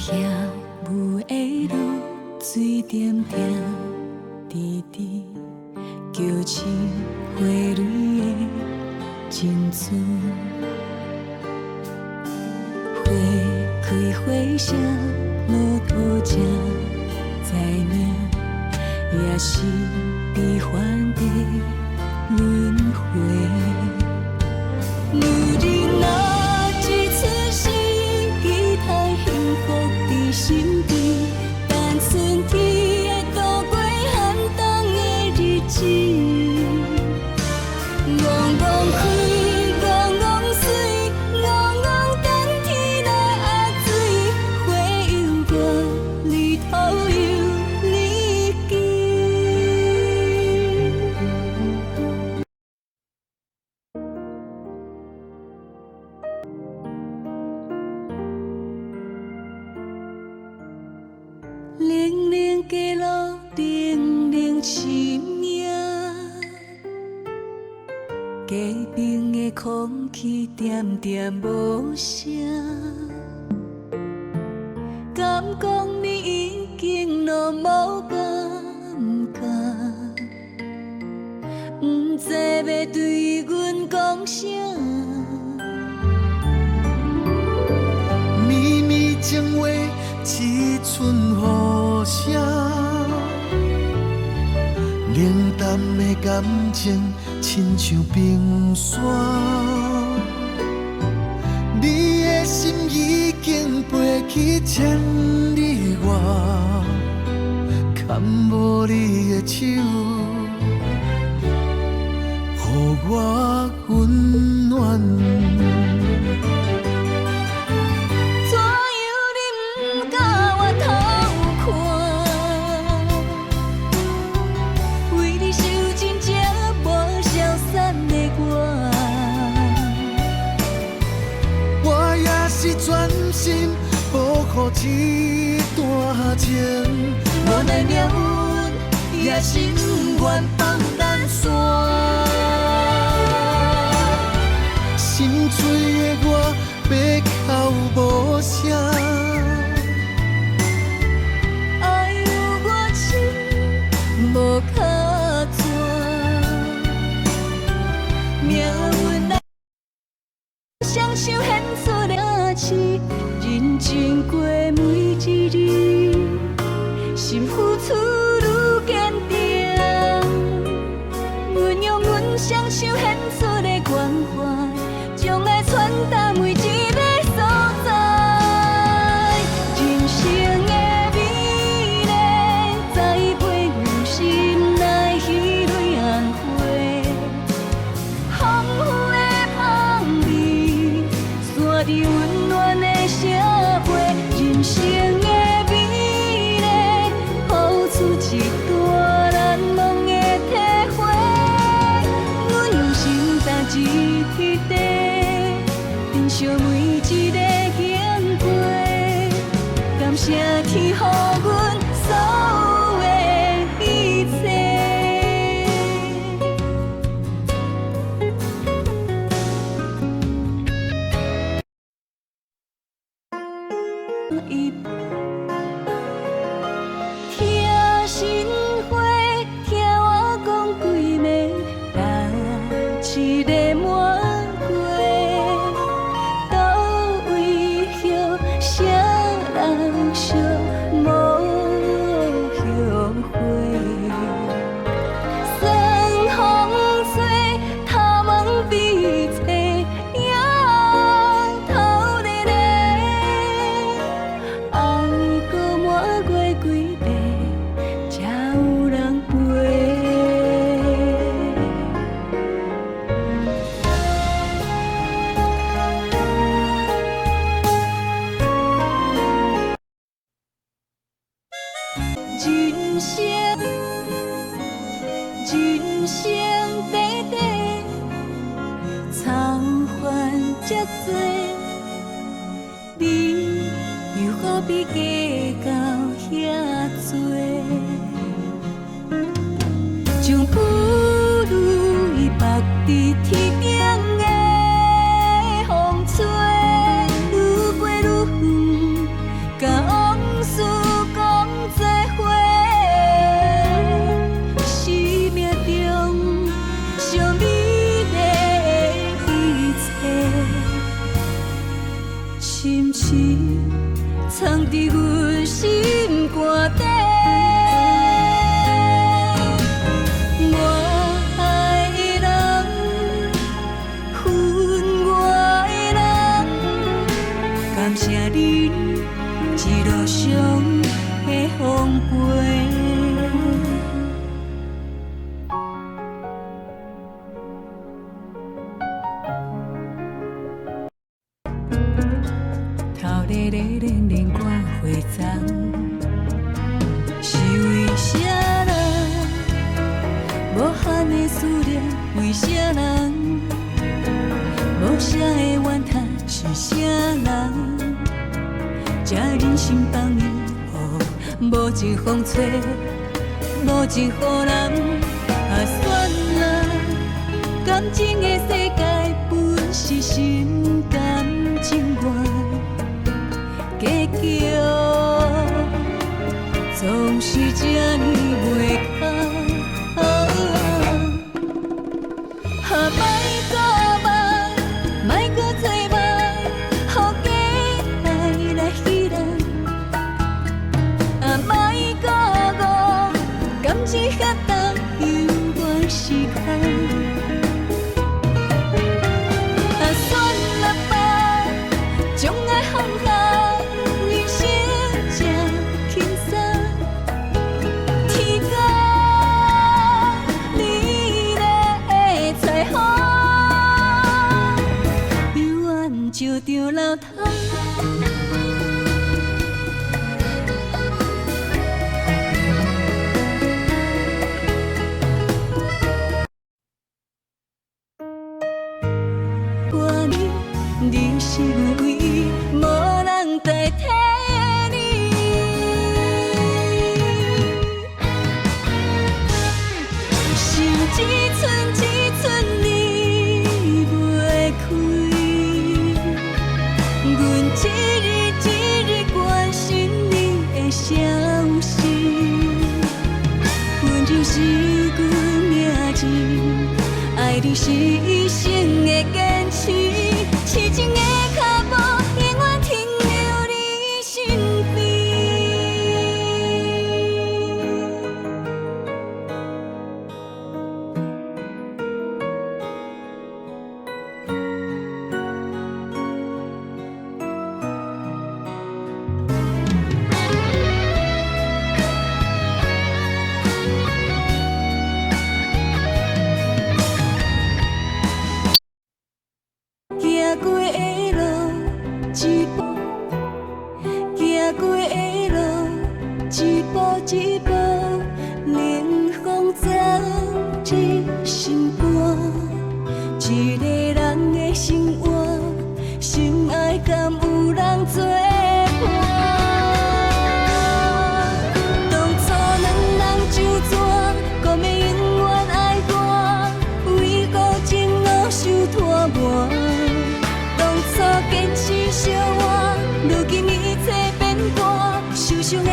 遐霧的露水點點滴滴，叫醒花蕊的情思。花開花聲，落土才知影，也是悲歡的輪迴。女人若一出世，期待幸福佇身邊，等春天會渡過寒冬的日子。戇戇開，戇戇水，戇戇等天來壓水，花猶原，離土猶離枝。冷冷街路，冷冷市命，街边的空氣點點無聲，敢講你已經攏無感覺，毋知欲對阮講啥。绵绵情話，一寸雨聲，冷淡的感情，親像冰山。你的心已經飛去千里外，牽無你的手，予我溫暖。怎樣你毋敢回頭看？為你受盡折磨消散的我，我也是全心保護這段情，無奈命運也心願放咱散。心碎的我欲哭無聲。愛有偌深，無卡紙。命運來雙手獻出的城市，認真過每一日，心付出愈堅定。阮用阮雙手獻出的關懷，將愛傳達每一个所在。人生的美麗，在陪阮心內彼蕊紅花，豐富的香味，散佇溫暖的社會。人生的美麗，付出一段難忘的體會。阮用心搭一天地，珍惜每一个經過，感謝天予阮所有的一切。伊聽心話，聽我講幾暝，等一个滿月，倒位予啥人惜無後悔。酸風吹，頭毛比吹，迎頭咧咧，愛過滿月幾暝，才有人陪。人生，人生短短，苍烦遮濟，你又何必計較遐濟？將不如意縛佇天頂的風吹，愈飛愈遠，甲烏深深藏佇阮心肝底。我愛的人，分外的人，感謝恁一路上的奉陪。頭咧咧連連趕回鬃，是為啥人無限的思念？為啥人無聲的怨嘆？是啥人才忍心放伊予無情風吹，無情雨淋？啊，算啦，感情的世界本是心甘情願。結局總是這呢袂堪。啊，莫閣夢，莫閣做夢，予假愛來戲弄。啊，莫閣誤，感情遐重，猶原是空。啊，算了吧，將愛放下，人生這輕鬆。天高美麗的彩虹，猶原照著流淌。我你，你是阮唯一，無人代替你。心一寸一寸離袂開，阮一日一日關心你的消息。溫柔是阮命字，愛你是一生的堅持，痴情的腳步永遠停留你身邊。行過的路一步，行過的路一步一步，冷風藏佇心肝。一個人的生活，心愛敢有人做伴？當初兩人就怎講欲永遠愛我，為何情路傷拖磨？當初堅持相活，如今一切變卦，受傷的